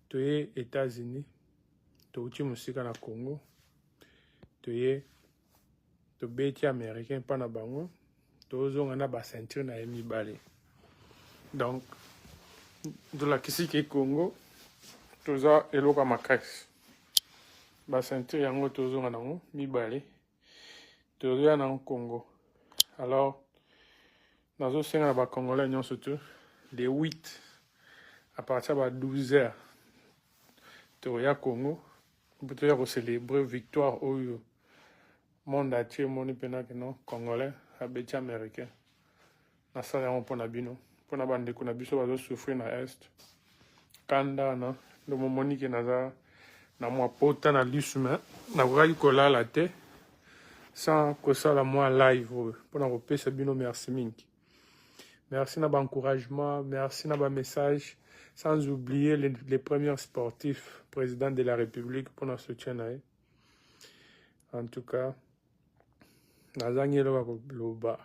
Toye États-Unis, touti mosika na Congo, toye tobeti Américain mpa na bango, tozonga na baceinture na ye mibale. Donc tolakisi ke Congo toza eloko ya makasi. Baceinture yango tozonga nango mibale, tozoya nango Congo. Alors nazosenga na bacongolais nyonso tu, le 8 à partir ya ba 12 heures tokoya Congo mpo toya kocélébrer victoire oyo monde entier emoni mpena ke non, Congolais abeti Américain. Nasala yango mpona bino, mpona bandeko na biso bazosouffrir na Est. Kanda wana ndo momoni ke naza na mwa pota na lisu, me nakokaki kolala te sans kosala mwa live oyo mpona kopesa bino merci mingi. Merci na baencouragement, merci na bamessage, sans oublier les premiers sportifs, président de la République mpona soutien na ye. En tout cas, nazangi eloko ya koloba,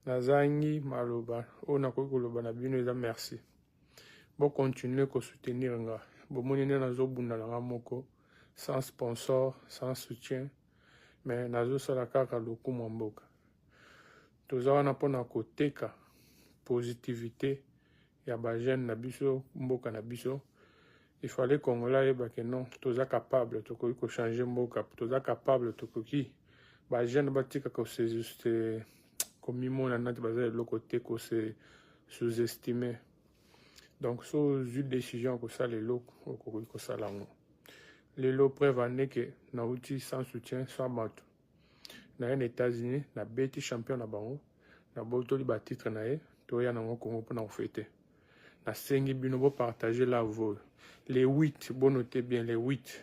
nazangi maloba. Oyo nakoki koloba na bino eza merci. Bocontinue kosoutenir nga. Bomoni nde nazobunda na nga moko, sans sponsor, sans soutien, mais nazosala kaka lokumu ya mboka. Toza wana mpona koteka positivité ya bajeune na biso, mboka na biso. Il fallait Congolais ayeba ke non, toza capable, tokoki kochanger mboka, toza capable, tokoki. Bajeune batika kose komimona nati baza eloko te, kose sous-estimer. Donc so ozwi décision ya kosala eloko, okoki kosala yango. Lelo preuve andeke nauti sans soutien, sans bato na ye na États-Unis, nabeti champion na bango, nabotoli batitre na ye, toya nango Kongo mpona kofêter. Nasengi bino bopartage live oyo. Le 8, bonote bien, le 8.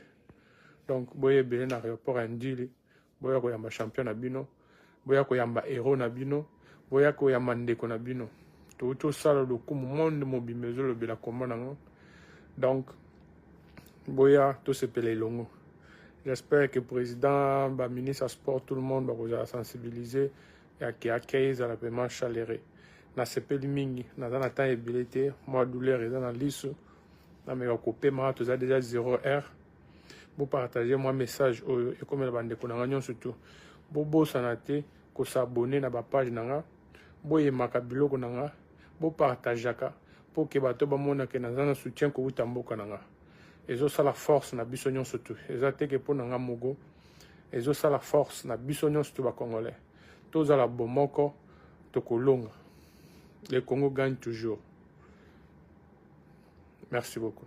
Donc boya ebele na aéroport ya Ndjili, boya koyamba champion na bino, boya koyamba héros na bino, boya koyamba ndeko na bino. Touti osala lokumu, monde mobimba ezolobela kombo nango. Donc boya tosepela elongo. J'espère que président, baministre ya sport, tout le monde bakozala sensibiliser yake accueil ezala vraiment chaleureux. Nasepeli mingi, naza na temps ebele te, mwa douleur eza na liso, nameka kopema. Toza déjà 0 heure. Bopartage mwa message oyo ekomela bandeko na nga nyonso tu. Bobosana te kos'abonner na bapage na nga, boyemaka biloko na nga, bopartageaka mpo ke bato bamonake naza na soutien kowuta mboka na nga. Ezosala force na biso nyonso tu, eza teke mpo na nga moko, ezosala force na biso nyonso tu bacongolais. Tozala bomoko, tokolonga. Le Congo gagne toujours. Merci beaucoup.